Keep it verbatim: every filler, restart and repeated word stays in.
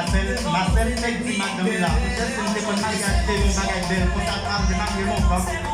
Marcel, Marcel fèk di madanm li la, poutèt si m te konn maryaj te yon bagay bèl konsa, m pa vle marye lontan.